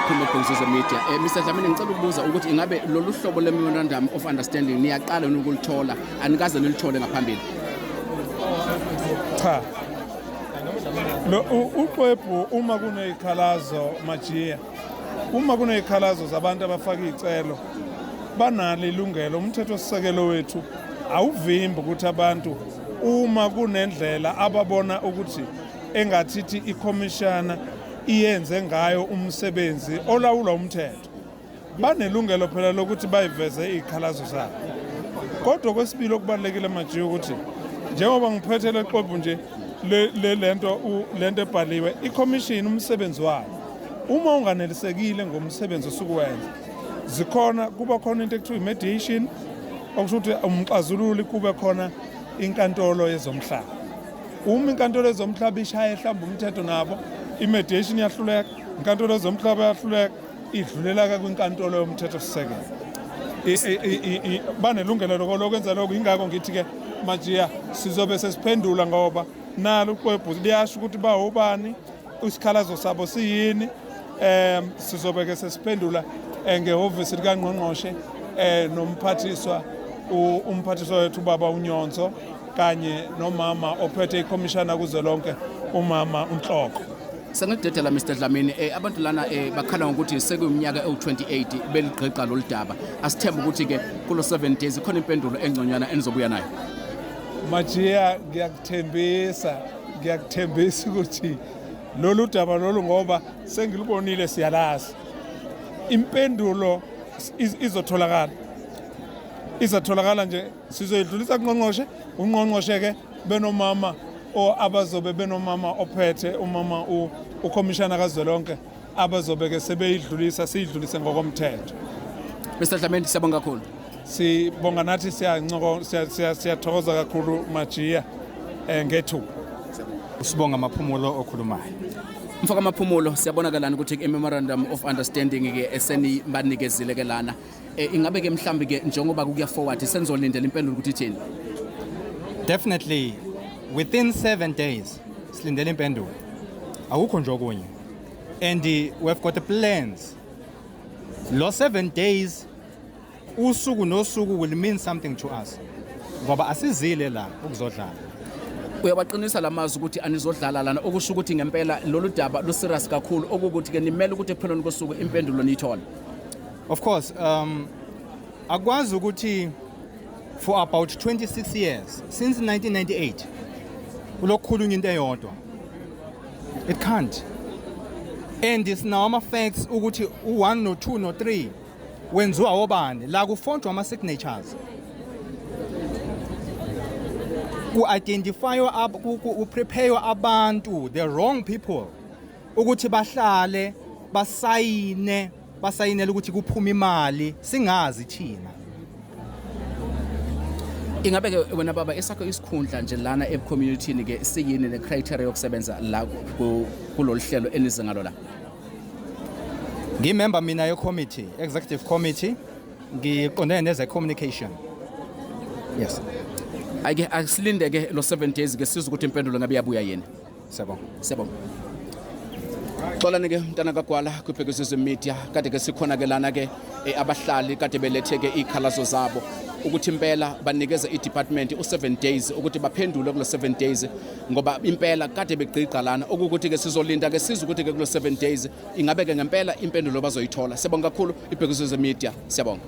Sikhuluma eBhekisizwe Media. Mr Dlamini, ngicela ukubuza ukuthi ingabe lolu hlobo le memorandum of understanding niyaqala yini ukulithola, anikaze nilithole ngaphambili? Cha. Lo uxwebhu uma kunezikhalazo Majiya, uma kunezikhalazo zabantu abafaka izicelo banalo ilungelo, umthetho sisekelo wethu awuvimbi ukuthi abantu uma kunendlela ababona ukuthi engathithi ikhomishana iyenze ngayo umsebenzi olawulwa umthetho, banelungelo phela lokuthi bayiveze iy'khalazo zabo. Kodwa kwesibili okubalulekile manje ukuthi njengoba ngiphethe lexwebhu nje lento lento ebhaliwe ikhomishini, umsebenzi wayo, uma unganelisekile ngomsebenzi osukuwenza, zikhona, kuba khona into ekuthiwa i-mediation, okusho ukuthi umxazululi, kube khona inkantolo yezomhlaba. Uma inkantolo yezomhlaba ishaye mhlawumbe umthetho nabo, i-mediation iyahluleka, inkantolo yezomhlaba yahluleka, idlulela kwinkantolo yomthetho sisekelo. Banelungelo lokwenza lokho. Ingakho ngithi-ke Majiya, sizobe sesiphendula ngoba nalo uxwebhu liyasho ukuthi bawobani, isikhalazo sabo siyini. Sizobe ke sesiphendula ngehhovisi likangqongqoshe nomphathiswa, umphathiswa wethu ubaba uNyonso, kanye nomama ophethe ikhomishana kuzwelonke, umama uNhloko. Sengidedela Mr Dlamini, abantu lana bakhala ngokuthi sekuyiminyaka ewu-28 beligqigqa lolu daba. Asithembe ukuthi ke kulo 7 days ikhona impendulo engconywana enizobuya nayo. Majiya, ngiyakuthembisa, ngiyakuthembisa ukuthi lolu daba lolu, ngoba sengilubonile, siyalazi, impendulo izotholakala, izotholakala nje. Sizoyidlulisa kungqongqoshe, ungqongqoshe ke benomama o abazobe benomama ophethe, umama ukhomishana kazwelonke, abazobe ke sebeyidlulisa, siyidlulise ngokomthetho. Mr Dlamini, siyabonga kakhulu. Sibonga nathi, siyancoko, siyathokoza kakhulu Majiya ngethuba. Usibonga Maphumulo okhulumayo. Mfaka Maphumulo, siyabona ukuthi i-memorandum of understanding ke esenibanikezile ke lana, ingabe ke mhlambi ke njengoba kuya forward senizolindela impendulo ukuthi ithini? Definitely, within 7 days silindele impendulo, akukho nje okunye, and we've got the plans. Lo 7 days, usuku nosuku will mean something to us, ngoba asizile la ukuzodlala. Uyabaqinisa lamazwi ukuthi anizodlala lana, okusho ukuthi ngempela lolu daba lu-serious kakhulu, okukuthi ke nimele ukuthi ekupheleni kosuku impendulo niyithole. Of course, akwazi ukuthi for about 26 years, since 1998, kulokukhulunywa into eyodwa. It can't. And sinawo ama-facts ukuthi u-1 no-2 no-3 wenziwa obani, la kufontwa ama-signatures, ku-identifywa, ku-prepare abantu, the wrong people, ukuthi bahlale basayine, basayinele ukuthi kuphume imali singazi thina. Ingabe ke wena baba, esakho isikhundla nje lana e-community ke siyini, ne criteria yokusebenza la kulolu hlelo enize ngalo la? Ngimember mina ye-committee, executive committee, ngiqondene neze-communication, yes. Ayike, asilinde ke lo 7 days ke, sizwe ukuthi impendulo ngabe iyabuya yini. Siyabonga. Siyabonga. Xolani ke mntana kaGwala kwiBhekisizwe Media, kade ke sikhona ke lana ke, abahlali kade belethe ke izikhalazo zabo ukuthi impela banikeze i-department u-7 days ukuthi baphendule kulo 7 days, ngoba impela kade begqigqa lana, okukuthi ke sizolinda ke sizwe ukuthi ke kulo 7 days ingabe ke ngempela impendulo bazoyithola. Siyabonga kakhulu, iBhekisizwe Media, siyabonga.